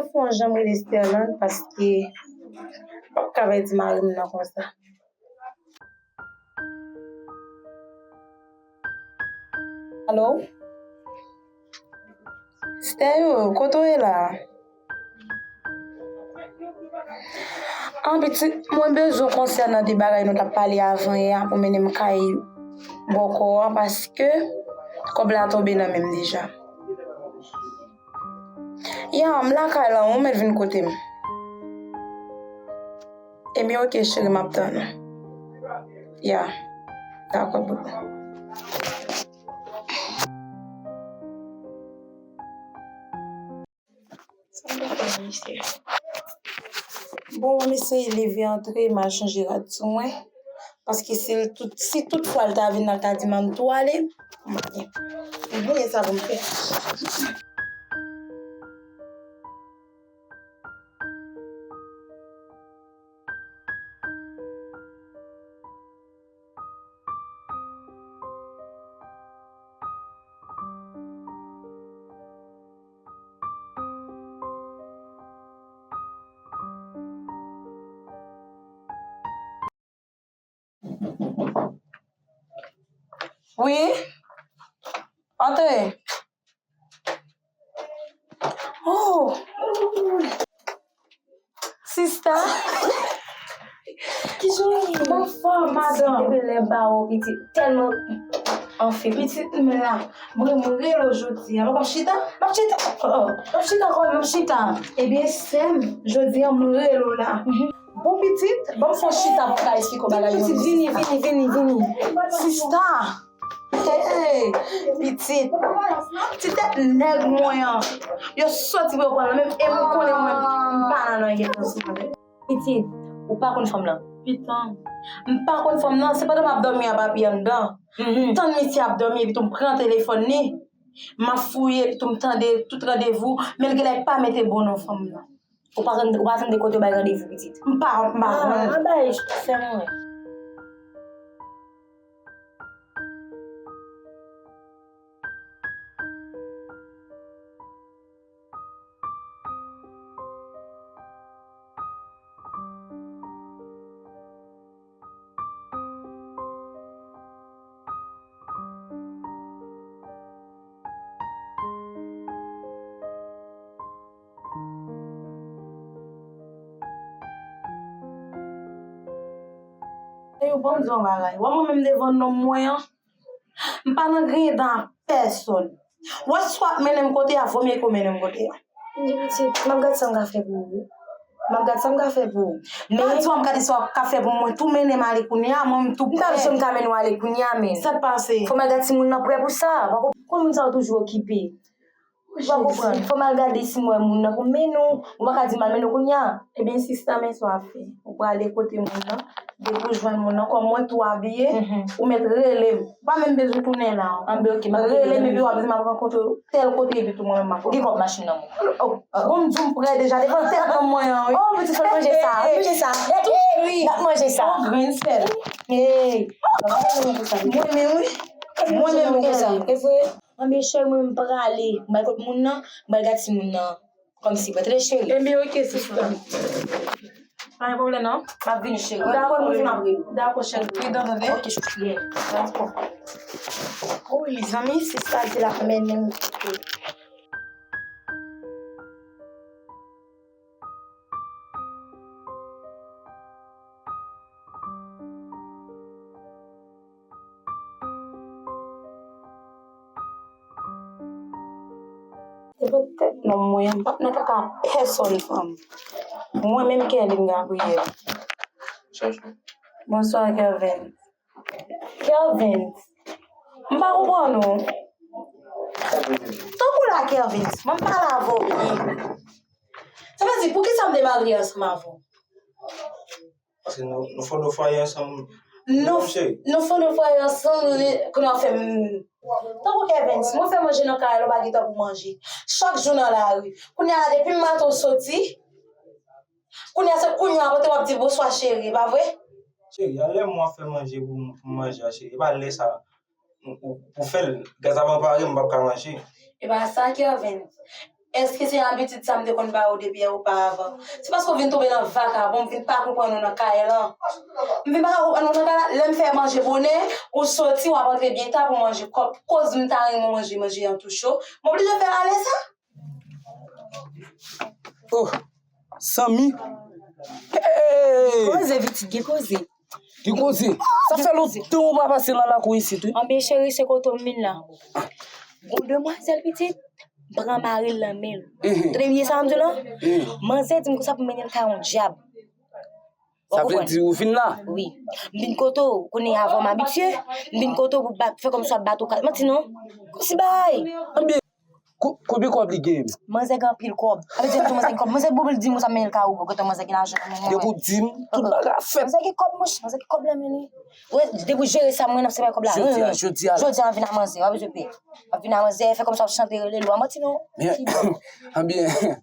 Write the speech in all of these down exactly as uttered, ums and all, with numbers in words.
Fò yon jan m rele Sterland paske m p ap ka bay di mari m nan konsa. Alo? Steryo, kote w ye la? An pitit, mwen bezwen konsènan de bagay nou t ap pale avan yè a pou mennen m kay bòkò an paske kòb la tonbe nan men m deja. Ya, m lakay la, ou mèt vin kote m. Ebyen, oke, cheri, m ap tann ou. Ya, dakò, boo. Sa m ta fè, mesye? Bon, m eseye leve antre, m al chanje rad sou mwen. Paske si l tout, si tout fwa l ta vin la, l ta di m ann tou ale, m pa gen. M bliye sa pou m fè. Wi? Antre. Oh! Sista? Kijan w ye? M anfòm, madanm. Depi lè m pa wè w, pitit, tèlman anfen, pitit, m la. Mwen, m rele w jodi a. M ap chita? M ap chita. Oh, oh. M ap chita kòman? M ap chita. Ebyen, sè m, jodi a, m rele w la. Bon, pitit, ban m fè yon chita pou m ka esplike w bagay yo. Pitit, vini, vini, vini, vini. Sista! Hey, pitit. Ti tèt nèg mwen an. Yo soti pou yo pran l menm, e m konnen mwen, m pa nan anyen ansanm avè l. Pitit, ou pa konn fanm lan? Pitit, m pa konn fanm lan, se pandan m ap dòmi a papi anndan. M tann misye ap dòmi, epi tou m pran telefòn li. M ap fouye, epi tou m tande tout randevou, men l genlè pa mete bon non fanm lan. Ou pa konn, ou pa tande kote yo bay randevou pitit? M pa, m pa konn. Ah, bay fè mwen wè. Ey, ou ban m di w yon bagay. Wè mwen menm devan nonm mwen an, m pa nan griyen dan ak pèsonn. Wè si w ap mennen m kote a, vomye ke w mennen m kote a. Di pitit, m ap gad sa m ka fè pou ou. M ap gad sa m ka fè pou ou. Men pa di w ap gade sa w ka fè pou mwen. Tou mennen m ale kounye a, mwen menm tou prè. M pa bezwen m ka mennen w ale kounye a, men. Sa k pase? Fò m al gad timoun nan prè pou sa. Ou pa konprann? Konn moun sa yo toujou okipe. Ou pa konprann? Fò m al gade si m wè moun nan pou m mennen w. Ou pa ka di m al mennen w kounye a. Ebyen, sista, men sa w ap fè. Ou prale kote moun nan. Depi w jwenn moun nan, kòm mwen tou abiye, ou mèt rele m. Ou pa menm bezwen tounen la. Anben, oke, m ap rele m, epi w ap di m ap rankontre w tèl kote, epi tou mwen menm m ap. Ou gen kòb machin nan men w? Oh, bon, m di w m prè deja, devan tèt nonm mwen an, wi. Oh, pitit, fò n manje sa, manje sa. Tou fri. N ap manje sa. Yon grenn sèl. Hey. Mwen menm, wi. Mwen menm, wi. E vre? Anben, cheri, mwen, m prale. M pral kot moun nan, m pral gade si moun nan. Kòmsi, pa tande, cheri. Ebyen, oke, sista. Pa gen pwoblèm, non. M ap vini, cheri. Dakò, mwen vin apre. Dakò, cheri. Pridan, tande. Oke, cheri. Dakò. Wi, mezanmi, sista di l ap mennen m. Se poutèt non mwen, m p ap nan kaka pèsonn fanm. Mwen menm Kerline Gabriel. Bonswa, Kervens. Kervens, m pa konprann ou. Tankou la, Kervens, mwen m pale avè w byen. Sa vle di, poukisa m te marye ansanm avè w? Paske nou, nou fonde fwaye ansanm. Nou, nou fonde fwaye ansanm, nou, kounye a w fè m. Tankou Kervens, mwen fè manje nan kay la, ou pa gen tan pou manje. Chak jou nan lari. Kounye a la, depi maten w soti, kounye a se kounye a kote w ap di bonswa cheri, pa vre? Cheri, a lè mwen ap fè manje pou, pou manje a, cheri, e pa lè sa pou, pou, pou fè l. Gaz ap anpare m, m p ap ka manje. E pa sa, Kervens. Èske se abitid sa m te konn ba ou depi oparavan? Se paske w vin tonbe nan vakabon, m vin pa konprann ou nan kay lan. M vin pa ka konprann ou nan kay la. Lè m fè manje bonè, ou soti, w ap rantre byen ta pou manje kòb. Koz m ta renmen w manje, manje an tou cho. M oblije fè ale sa? Oh, Samy. Hey! Koze, pitit, gen koze. Ki koze? Sa fè lontan ou pa pase nan lakou isit, wi. Anben, cheri, se kote w m vin la. Gon demwazèl, pitit, m pran mari l nan men l. Tande byen sa m di w la? Manzè di m konsa pou m mennen l kay yon dyab. Sa vle di ou vin la? Wi. M vin kote w, konnen avan m abitye. M vin kote w pou bat, fè kòmsi w ap bat ou kat. Manti non. Kòmsi bay. Anben, Ko- Konbyen kòb li genyen menm? Manzè gen anpil kòb. Sa vle di m tou manzè gen kòb. Manzè bon pou l di m sa mennen l kay ou bò, gentan manzè gen lajan nan men. Depi w di m, tout bagay ap fèt. Manzè gen kòb monchè, manzè gen kòb nan men li. Wi, depi w jere sa mwen n ap separe kòb la. Jodi a, jodi a la. Jodi a w ap vin a manzè, w ap jwe pe. W ap vin a manzè, fè kòmsi w ap chante rele l, w a manti non. Men, anbyen,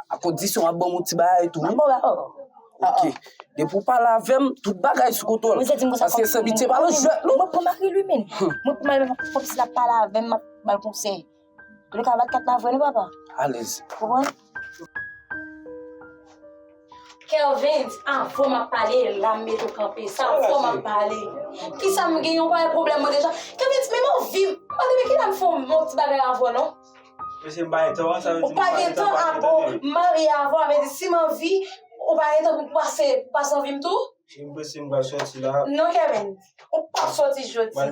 a kondisyon w ap ban m yon ti bagay tou wi. Bon, ba, oh. Ok. Depi w pale avè m, tout bagay sou kontwòl. Manzè di m konsa. Paske Samy te pa nan jwèt non. Mwen pran mari l wi menm. Mwen pran mari l, kòmsi l ap pale avè m, m ap ba l konsèy. Ou ka bat kat la vre non papa. Alèz. Konprann? Kervens, avan m ap pale, la m mete w kanpe. Sa avan m ap pale. Kisa m gen yon pare pwoblèm mwen deja. Kervens, men m anvi, m pa te men kilè m fè yon ti bagay avè w non. Mesye m pa gen tan an, sa vle di m pa gen tan an, bon, m marye avè w, sa vle di si m anvi, ou pa gen tan pou pase, pase anvi m tou? Cheri m prese m pral sòti la. Non Kervens, ou p ap sòti jodi a.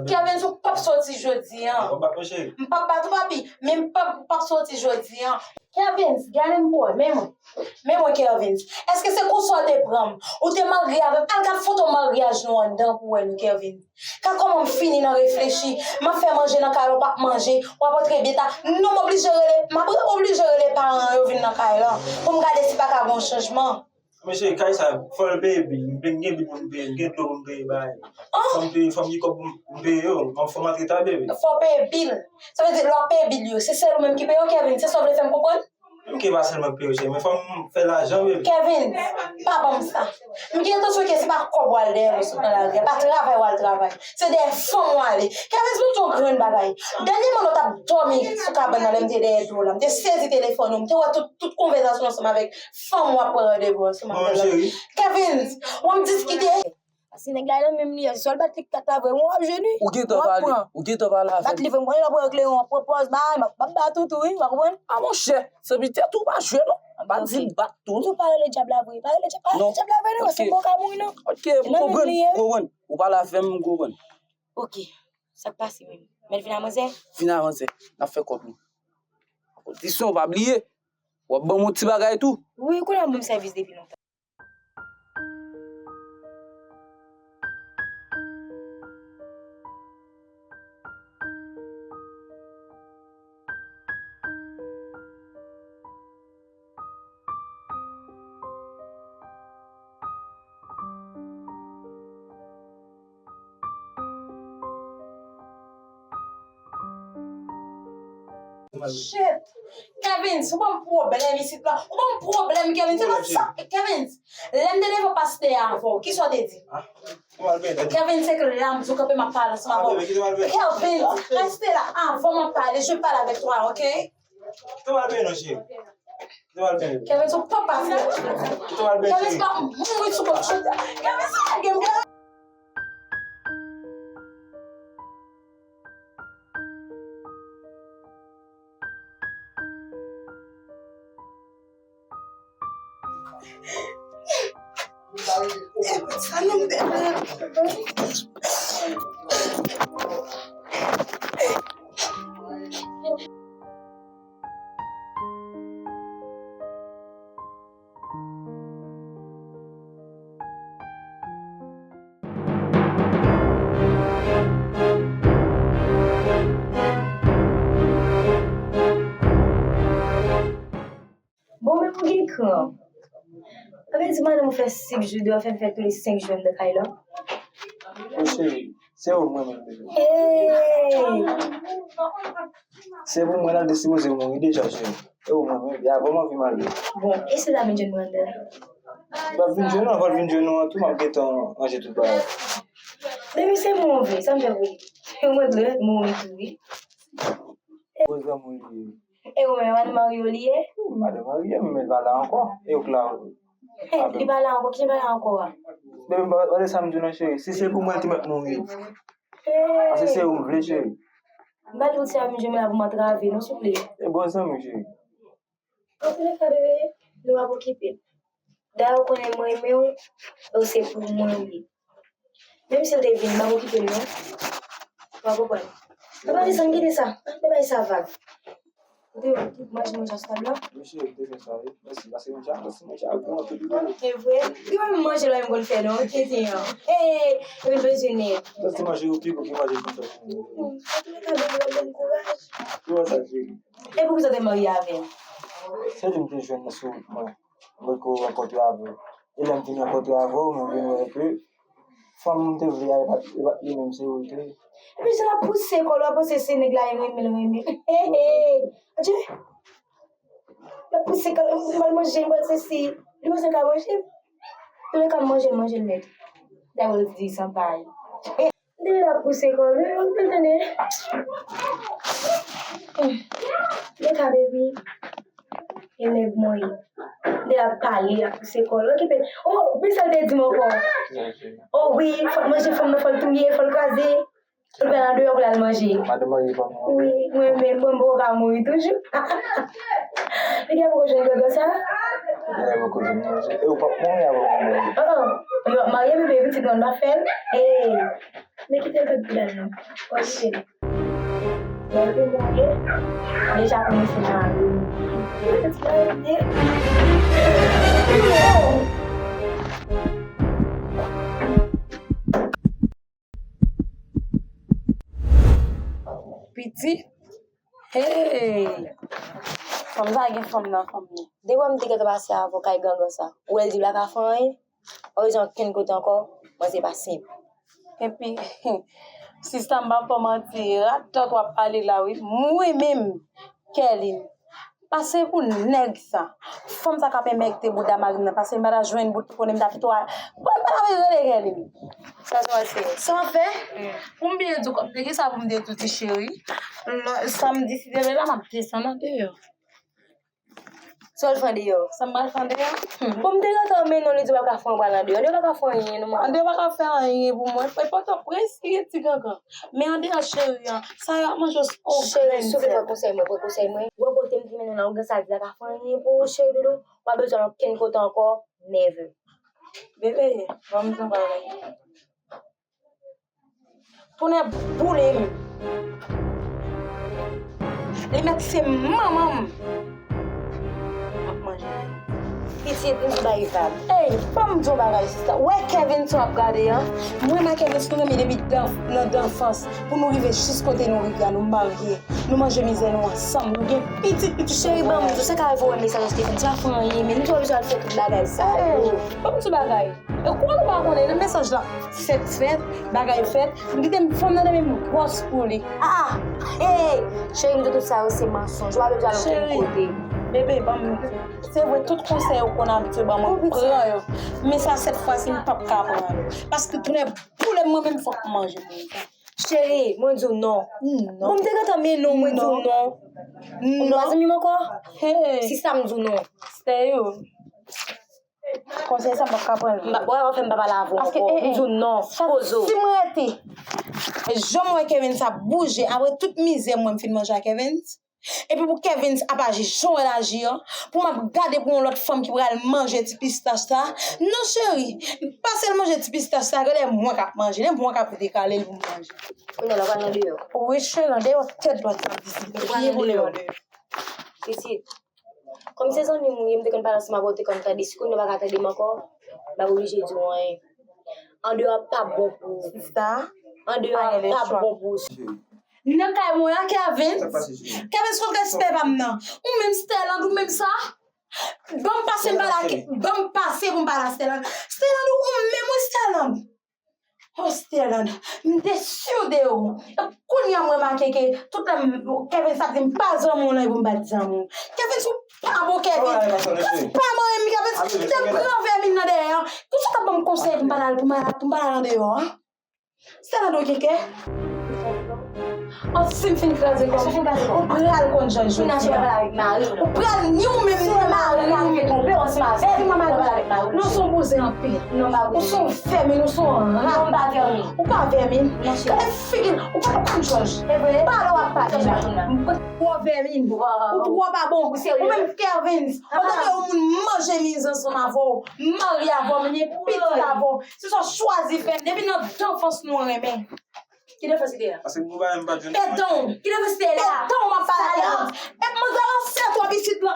Kervens, ou p ap sòti jodi a. M p ap bat ou papi, men m p ap, p ap sòti jodi a. Kervens, gade m pou wè, men mwen. Men mwen Kervens. Èske se konsa w te pran m? Ou te marye avè m? Al gad foto maryaj nou anndan pou wè nou Kervens. Gad kòman m fini nan reflechi. M ap fè manje nan kay la, w p ap manje. W ap rantre byen ta. Non, m oblije rele, m ap oblije rele paran yo vin nan kay la pou m gade si pa ka gen yon chanjman. Mesye, kay sa, fò l peye bil. M gen bil pou m peye, m gen dlo pou m peye bagay. Fò m peye, fò m gen kòb pou m peye yo. Fò m antre ta, bebe. Fò w peye bil. Sa vle di, lè w ap peye bil yo, se sèl ou menm ki peye yo, Kervens? Se sa w vle fè m konprann? Menm ke pa sèlman peye yo, cheri, men fò m fè lajan, bebe. Kervens, pa ban m sa. M gen entansyon ke se pa kòb w al dèyè l ou sot nan lari a, pa travay w al travay. Se dèyè fanm ou ale. Kervens, ban m di w yon grenn bagay. Dènyèman lè w t ap dòmi sou kabann nan, lè m te dèyè do w la, m te sezi telefòn ou, m te wè tout, tout konvèsasyon ansanm avèk fanm w ap pran randevou ansanm avè l lan. Kervens, w ap diskite. Si nèg la nan menm li a, se swa l bat li kat la vre, w ap jwenn wi. Ou gentan pale, ou gentan pale avè m. Bat li vre, m konnen lè w pran yon kleyon, w ap pran pòz, bay, m ap, m ap bat ou tou wi, w pa konprann? A monchè, se pitèt ou pa jwe non. M pa di m bat tou non. Ou pa rele dyab la vre, pa rele dyab, pa rele dyab la vre non, se bon ka mouri non. Ok, m konprann, m konprann. Ou pale avè m, m konprann. Ok, sa k pase menm? Mèt vin a manzè? Vin a manzè, n ap fè kòb nou. Kondisyon, pa bliye, w ap ban m yon ti bagay tou. Wi, ou konnen w ap ban m sèvis depi lontan. Shit! Kervens, ou ban m pwoblèm isit la. Ou ban m pwoblèm, Kervens. Se pa sa, Kervens. Lè m te devan pastè a avè w, kisa w te di? Kervens, se ke la m di w kanpe, m ap pale ansanm avè w. Kervens, reste la, avan m ap pale, je parle avec toi, ok? Kite m al benyen non cheri. Kite m al benyen. Kervens, ou p ap pase. Kite m al benyen cheri. Kervens, m ap mouri sou kòd chòt la. Kervens, lage m, Kervens. Bon, men ou gen kran. Sa vle di madanm ou fè senk jou deyò, fè m fè tou le senk jou anndan kay la. Mon cheri, se ou mwen menm, bebe. Hey! Se pou mwen, l ap te sipoze mouri deja, cheri. E ou mwen menm, e avan m anvi m ale. Bon, e si l ta vin jwenn mwen anndan la? Li p ap vin jwenn ou, avan l vin jwenn ou an tou, m ap gentan ranje tout bagay. Bebe, se mwen ou vle, sa m fè pou li? Mwen dwe mouri tou, wi. Bon, zanmi w li ye. E ou menm, madan Mario li ye? Madan Mario, men l pa la ankò. E ou k la? Hey, li pa la ankò, ki pa la ankò a? Bebe, m pa, pa de sa m di w non, cheri. Si se pou mwen, l te mèt mouri. Paske se ou m vle, cheri. M pa di w ti avyon jemela pou m antrave, non, souple. E bon zanmi, cheri. Antouleka, bebe, nou ap okipe. Dayè, ou konnen mwen renmen w, e w se pou mwen ou ye. Menm si l te vin, m ap okipe l, non. Ou pa konprann? Papa, desann, kite sa. Ann fè bagay sa vag. Ou te manje, manje a sou tab la? Wi, cheri, m te fè sa, wi. Mèsi, paske manje a, mèsi, manje a bon anpil, wi. E vre? Li pa menm manje lè m konn fè, non. Tenten an. Hey, epi l bezwen nèt. Mèsi, manje yo pi bon ki manje konsa. Antouleka, bebe, w ap ban m kouraj. Ki wè sa, cheri? E poukisa w te marye avè l? Se li m te jwenn nan sou wout mwen. Mwen ko rankontre avè w. E lè m vin rankontre avè w, mwen vin wè ke fanm m te vle a, e pa t, e pa t li menm, se ou l te ye. Epi jan l ap pouse kò l, w ap panse se nèg la, e renmen l renmen. Hey, hey. Adje. L ap pouse kò l, m pral manje, m pral sesi. Li bezwen ka manje. Toulèka, m manje l, manje l nèt. Dayè, w di san pay. Depi l ap pouse kò l, wi, ou konn tande. Leta, baby. E nèg mwen ye. Depi l ap pale, l ap pouse kò l. Okipe. Oh, men sa l te di m ankò. Oh, wi, fò l manje fanm nan, fò l touye, fò l kraze. Ou pral andeyò pou l al manje. Madan Marie pa mouri. Wi, mwen menm, mwen poko ka mouri toujou. Li gen poko jwenn grangan sa? Li gen poko jwenn manje. E ou p ap mouri avè w mouri. Oh, oh. Yo, marye bebe pitit mwen pa fè l. Hey. Men kite l fè ti bagay non. Oke. Lè l te mouri, deja konnen se mari m. Kite ti bagay li ye. Pitit. Hey! Fanm sa gen fanm nan fanm li. Depi m te gentan pase avè w kay gangan sa. Ou wè l di l pa ka fè anyen. Ou pa bezwen okenn kote ankò. Mwen se pa senp. Epi, sista m pa fè manti. Rat tan w ap pale la wi. Mwen menm, Kèlin. Pase pou nèg sa. Fanm sa k ap enmèkte bouda mari m nan. Paske m pa ta jwenn bout konnen m ta pito a. Bon, m pa ta vle rele Kèlin. Sa se w ap fè. Sa w ap fè? Pou m byen di w kòm te gen sa pou m te di w ti cheri. Lè samdi si Dye vle la m ap desann andeyò. Sa w al fè andeyò? Sa m al fè andeyò? Bon, m te gentan mennen w li di w pa ka fè anyen, w pral andeyò. Andeyò pa ka fè anyen non, manman. Andeyò pa ka fè anyen pou mwen. E Pòtoprens ki gen ti gangan. Men andeyò cheri an, sa yo ap manje w o grenn sèl. Cheri, souple, pran konsèy mwen, pran konsèy mwen. Wè kote m te mennen w la, ou gen sa di la ka fè anyen pou ou, cheri doudou. W pa bezwen al okenn kote ankò, never. Bebe, ban m di w yon bagay. Tonnè boule m. Li mèt se manman m. M ap manje. Pitit, m bay vag. Ey, ban m di w bagay, sista. Wè Kevin sa w ap gade an? Mwen ak Kevin, nou renmen depi dan, nan danfans. Pou nou rive jis kote nou rive a, nou marye. Nou manje mizè nou ansanm. Nou gen pitit, pitit nou fè. Cheri, ban m di w, sa ka voye mesaj nan telefòn. Sa fè anyen, men nou te oblije al fè tout bagay sa yo. Ban m di w bagay. E kwa nou pa konnen, nan mesaj la, sèks fèt, bagay fèt, m kite m fanm nan nan men m gwòs pou li. Ah, hey, cheri, m di tout sa yo se mansonj. Ou pa bezwen al okenn kote. Bebe, ban m, se vre, tout konsèy ou konn abitye ban mwen, pran yo. Men sa, sèt fwa si m p ap ka pran yo. Paske tounen boule m, mwen menm fòk m manje pou mwen. Cheri, mwen di w non. Non. Bon, m te gentan men non, mwen di w non. Non. Ou pa zanmi m ankò? Hey. Si sa m di w non. Stay yo. Konsèy sa m p ap ka pran l. M pa, w ap fè m pa pale avè w ankò. Paske, eh, eh, m di w non. Poze w. Si m rete, e jan m wè Kevin sa bouje, apre tout mizè mwen m fin manje ak Kevin, epi pou Kevin ap aji jan w wè l aji an, pou m ap gade pou yon lòt fanm ki pral manje ti pistach sa. Non, cheri, pase l manje ti pistach sa, genlè mwen k ap manje, lè mwen k ap dekale l pou m manje. Kounye a la, w pral andeyò. Wi, cheri, andeyò tèt dwat sa ap disi. Ou pral andeyò. Pitit. Kòm se zanmi m ou ye, m te konn pale ansanm avè w, ou te konn tande. Si kounye a w pa ka tande m ankò, m p ap oblije di w anyen. Andeyò a p ap bon pou ou. Sista, andeyò a p ap bon pou ou. Nan kay mwen an, Kevin. Kevin, sot respè pa m nan. Ou menm Sterland, ou menm sa. Ban m pase m pale ak, ban m pase pou m pale a Sterland. Sterland, ou menm wi Sterland. Oh, Sterland, m te si de ou. Kounye a m remake ke tout lè m, Kevin sa di m pa zanmi w lan, e pou m pa t zanmi w. Kevin, ou pa bon, Kevin. Ou pa manyen m, Kevin. M te pran vèmin nan dèyè an. Ou sot ap ban m konsèy pou m pa al, pou m pa al andeyò an. Sterland, ou gen kè? An, si m fin kraze kò m, ou pral konn jan jodi a. Ou pral ni ou menm ni mari ou. Si manman pale avèk mari ou, non, se yon bouzen anpil. Ou se yon vèmin, ou se yon rat. Ou pa vèmin. Gade figi l, ou pa konn jòj. Pale w ap pale la. Ou twò vèmin. Ou twò pa bon. Ou menm Kervens, antanke yon moun manje mizè ansanm avè w, m marye avè w, m gen pitit avè w. Se sa w chwazi fè. Depi nan zanfans nou renmen. Ki defans li te la? Paske nou pa menm pa di. Pèdan w. Ki defans li te la? Pèdan w m ap pale la. E mwen ranse twòp isit la.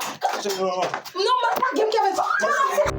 Non, mwen pa gen kè fè sa.